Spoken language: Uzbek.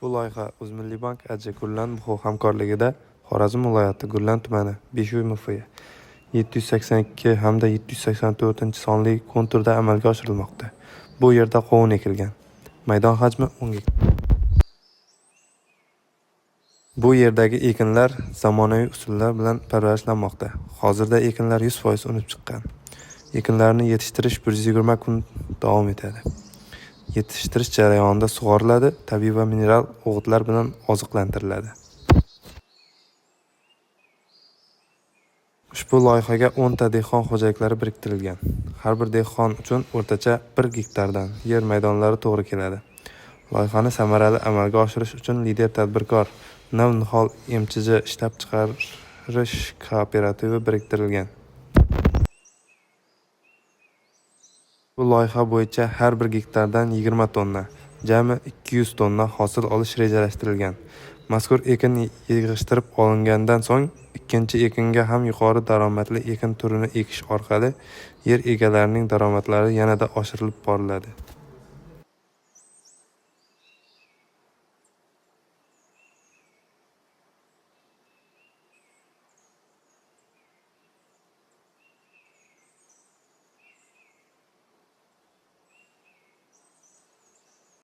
Ushbu loyiha O'zmilliybank AJ Gurlan MXO hamkorligida Xorazm viloyati Gurlan tumani Beshuy MFY 782 hamda 784-sonli konturda amalga oshirilmoqda. Bu yerda qovun ekilgan. Maydon hajmi 10 gektar. Bu yerdagi ekinlar zamonaviy usullar bilan parvarishlanmoqda. Hozirda ekinlar 100% unib chiqqan. Ekinlarni yetishtirish 120 kun davom etadi. Yetishtirish jarayonida sug'oriladi, tabiiy va mineral o'g'itlar bilan oziqlantiriladi. Ushbu loyihaga 10 ta dehqon xo'jaliklari biriktirilgan. Har bir dehqon uchun o'rtacha 1 gektardan yer maydonlari to'g'ri keladi. Loyihani samarali amalga oshirish uchun lider tadbirkor Nav nihol MChJ ishlab chiqarish kooperativi biriktirilgan. Bu loyiha bo'yicha har bir gektardan 20 tonna, jami 200 tonna hosil olish rejalashtirilgan. Mazkur ekin yig'ishtirib olingandan so'ng ikkinchi ekinga ham yuqori daromadli ekin turini ekish orqali yer egalarining daromadlari yanada oshirilib boriladi.